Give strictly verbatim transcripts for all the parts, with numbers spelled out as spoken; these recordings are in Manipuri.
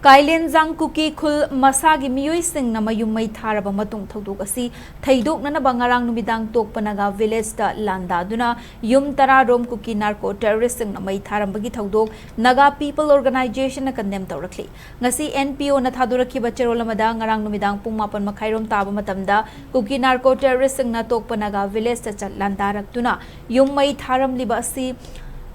ꯀꯥꯏꯂꯦꯟꯖꯥꯡ ꯀꯨꯀꯤ ꯈꯨꯜ ꯃꯁꯥꯒꯤ ꯃꯤꯑꯣꯏꯁꯤꯡꯅ ꯃꯌꯨꯝ ꯃꯩ ꯊꯥꯔꯕ ꯃꯇꯨꯡ ꯊꯧꯗꯣꯛ ꯑꯁꯤ ꯊꯩꯗꯣꯛꯅꯅꯕ ꯉꯔꯥꯡ ꯅꯨꯃꯤꯗꯥꯡ ꯇꯣꯛꯄ ꯅꯥꯒꯥ ꯚꯤꯂꯦꯖꯇ ꯂꯥꯟꯗꯥꯗꯨꯅ ꯌꯨꯝ ꯇꯔꯥ ꯔꯣꯝ ꯀꯨꯀꯤ ꯅꯥꯔꯀꯣ ꯇꯦꯔꯣꯔꯤꯁꯁꯤꯡꯅ ꯃꯩ ꯊꯥꯔꯝꯕꯒꯤ ꯊꯧꯗꯣꯛ ꯅꯥꯒꯥ ꯄꯤꯄꯜ ꯑꯣꯔꯒꯅꯥꯏꯖꯦꯁꯟꯅ ꯀꯟꯗꯦꯝ ꯇꯧꯔꯛꯂꯤ꯫ ꯉꯁꯤ ꯑꯦꯟ ꯄꯤ ꯑꯣꯅ ꯊꯥꯗꯣꯔꯛꯈꯤꯕ ꯆꯦꯔꯣꯜ ꯑꯃꯗ ꯉꯔꯥꯡ ꯅꯨꯃꯤꯗꯥꯡ ꯄꯨꯡ ꯃꯥꯄꯟ ꯃꯈꯥꯏꯔꯣꯝ ꯇꯥꯕ ꯃꯇꯝꯗ ꯀꯨꯀꯤ ꯅꯥꯔꯀꯣ ꯇꯦꯔꯣꯔꯤꯁꯁꯤꯡꯅ ꯇꯣꯛꯄ ꯅꯥꯒꯥ ꯚꯤꯂꯦꯖꯇ ꯆꯠ ꯂꯥꯟꯗꯥꯔꯛꯇꯨꯅ ꯌꯨꯝ ꯃꯩ ꯊꯥꯔꯝꯂꯤꯕ ꯑꯁꯤ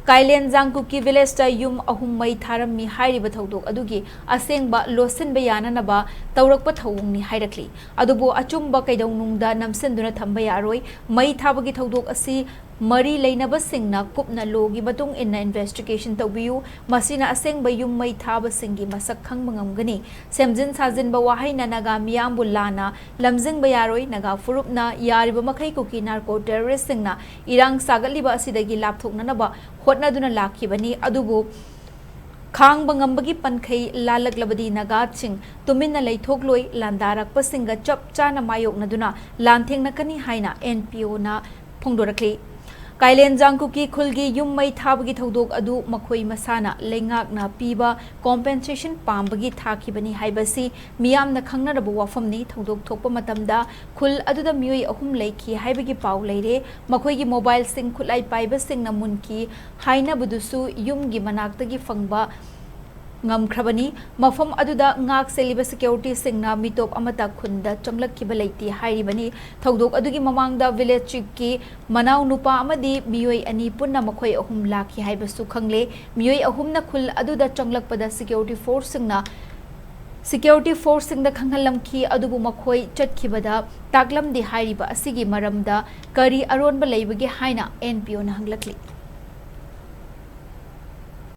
ꯀꯥꯏꯂꯦꯟꯖꯥꯡ ꯀꯨꯀꯤ ꯚꯤꯂꯦꯖꯇ ꯌꯨꯝ ꯑꯍꯨꯝ ꯃꯩ ꯊꯥꯔꯝꯃꯤ ꯍꯥꯏꯔꯤꯕ ꯊꯧꯗꯣꯛ ꯑꯗꯨꯒꯤ ꯑꯁꯦꯡꯕ ꯂꯣꯠꯁꯤꯟꯕ ꯌꯥꯅꯅꯕ ꯇꯧꯔꯛꯄ ꯊꯧꯑꯣꯡꯅꯤ ꯍꯥꯏꯔꯛꯂꯤ꯫ ꯑꯗꯨꯕꯨ ꯑꯆꯨꯝꯕ ꯀꯩꯗꯧꯅꯨꯡꯗ ꯅꯝꯁꯤꯟꯗꯨꯅ ꯊꯝꯕ ꯌꯥꯔꯣꯏ꯫ ꯃꯩ ꯊꯥꯕꯒꯤ ꯊꯧꯗꯣꯛ ꯑꯁꯤ ꯃꯔꯤ ꯂꯩꯅꯕꯁꯤꯡꯅ ꯀꯨꯞꯅ ꯂꯣꯒꯤ ꯃꯇꯨꯡ ꯏꯟꯅ ꯏꯟꯚꯦꯁꯇꯤꯒꯦꯁꯟ ꯇꯧꯕꯤꯌꯨ꯫ ꯃꯁꯤꯅ ꯑꯁꯦꯡꯕ ꯌꯨꯝ ꯃꯩ ꯊꯥꯕꯁꯤꯡꯒꯤ ꯃꯁꯛ ꯈꯪꯕ ꯉꯝꯒꯅꯤ꯫ ꯁꯦꯝꯖꯤꯟ ꯁꯥꯖꯤꯟꯕ ꯋꯥꯍꯩꯅ ꯅꯥꯒꯥ ꯃꯤꯌꯥꯝꯕꯨ ꯂꯥꯟꯅ ꯂꯝꯖꯤꯡꯕ ꯌꯥꯔꯣꯏ꯫ ꯅꯥꯒꯥ ꯐꯨꯔꯨꯞꯅ ꯌꯥꯔꯤꯕ ꯃꯈꯩ ꯀꯨꯀꯤ ꯅꯥꯔꯀꯣ ꯇꯦꯔꯣꯔꯤꯁꯁꯤꯡꯅ ꯏꯔꯥꯡ ꯁꯥꯒꯠꯂꯤꯕ ꯑꯁꯤꯗꯒꯤ ꯂꯥꯞꯊꯣꯛꯅꯅꯕ ꯍꯣꯠꯅꯗꯨꯅ ꯂꯥꯛꯈꯤꯕꯅꯤ꯫ ꯑꯗꯨꯕꯨ ꯈꯥꯡꯕ ꯉꯝꯕꯒꯤ ꯄꯟꯈꯩ ꯂꯥꯜꯂꯛꯂꯕꯗꯤ ꯅꯥꯒꯥꯁꯤꯡ ꯇꯨꯃꯤꯟꯅ ꯂꯩꯊꯣꯛꯂꯣꯏ, ꯂꯥꯟꯗꯥꯔꯛꯄꯁꯤꯡꯒ ꯆꯞ ꯆꯥꯅ ꯃꯥꯌꯣꯛꯅꯗꯨꯅ ꯂꯥꯟꯊꯦꯡꯅꯀꯅꯤ ꯍꯥꯏꯅ ꯑꯦꯟ ꯄꯤ ꯑꯣꯅ ꯐꯣꯡꯗꯣꯔꯛꯂꯤ꯫ ꯀꯥꯏꯂꯦꯟꯖꯥꯡ ꯀꯨꯀꯤ ꯈꯨꯜꯒꯤ ꯌꯨꯝ ꯃꯩ ꯊꯥꯕꯒꯤ ꯊꯧꯗꯣꯛ ꯑꯗꯨ ꯃꯈꯣꯏ ꯃꯁꯥꯅ ꯂꯩꯉꯥꯛꯅ ꯄꯤꯕ ꯀꯣꯝꯄꯦꯟꯁꯦꯁꯟ ꯄꯥꯝꯕꯒꯤ ꯊꯥꯈꯤꯕꯅꯤ ꯍꯥꯏꯕꯁꯤ ꯃꯤꯌꯥꯝꯅ ꯈꯪꯅꯔꯕ ꯋꯥꯐꯝꯅꯤ꯫ ꯊꯧꯗꯣꯛ ꯊꯣꯛꯄ ꯃꯇꯝꯗ ꯈꯨꯜ ꯑꯗꯨꯗ ꯃꯤꯑꯣꯏ ꯑꯍꯨꯝ ꯂꯩꯈꯤ ꯍꯥꯏꯕꯒꯤ ꯄꯥꯎ ꯂꯩꯔꯦ꯫ ꯃꯈꯣꯏꯒꯤ ꯃꯣꯕꯥꯏꯜꯁꯤꯡ ꯈꯨꯠꯂꯥꯏ ꯄꯥꯏꯕꯁꯤꯡꯅ ꯃꯨꯟꯈꯤ ꯍꯥꯏꯅꯕꯗꯨꯁꯨ ꯌꯨꯝꯒꯤ ꯃꯅꯥꯛꯇꯒꯤ ꯐꯪꯕ ꯉꯝꯈ꯭ꯔꯕꯅꯤ꯫ ꯃꯐꯝ ꯑꯗꯨꯗ ꯉꯥꯛ ꯁꯦꯜꯂꯤꯕ ꯁꯦꯀ꯭ꯌꯨꯔꯤꯇꯤꯁꯤꯡꯅ ꯃꯤꯇꯣꯞ ꯑꯃꯠꯇ ꯈꯨꯟꯗ ꯆꯪꯂꯛꯈꯤꯕ ꯂꯩꯇꯦ ꯍꯥꯏꯔꯤꯕꯅꯤ꯫ ꯊꯧꯗꯣꯛ ꯑꯗꯨꯒꯤ ꯃꯃꯥꯡꯗ ꯚꯤꯂꯦꯖ ꯆꯤꯐꯀꯤ ꯃꯅꯥꯎ ꯅꯨꯄꯥ ꯑꯃꯗꯤ ꯃꯤꯑꯣꯏ ꯑꯅꯤ ꯄꯨꯟꯅ ꯃꯈꯣꯏ ꯑꯍꯨꯝ ꯂꯥꯛꯈꯤ ꯍꯥꯏꯕꯁꯨ ꯈꯪꯂꯦ꯫ ꯃꯤꯑꯣꯏ ꯑꯍꯨꯝꯅ ꯈꯨꯜ ꯑꯗꯨꯗ ꯆꯪꯂꯛꯄꯗ ꯁꯦꯀ꯭ꯌꯨꯔꯤꯇꯤ ꯐꯣꯔꯁꯁꯤꯡꯅ ꯁꯦꯀ꯭ꯌꯨꯔꯤꯇꯤ ꯐꯣꯔꯁꯁꯤꯡꯗ ꯈꯪꯍꯜꯂꯝꯈꯤ, ꯑꯗꯨꯕꯨ ꯃꯈꯣꯏ ꯆꯠꯈꯤꯕꯗ ꯇꯥꯛꯂꯝꯗꯦ ꯍꯥꯏꯔꯤꯕ ꯑꯁꯤꯒꯤ ꯃꯔꯝꯗ ꯀꯔꯤ ꯑꯔꯣꯟꯕ ꯂꯩꯕꯒꯦ ꯍꯥꯏꯅ ꯑꯦꯟ ꯄꯤ ꯑꯣꯅ ꯍꯪꯂꯛꯂꯤ꯫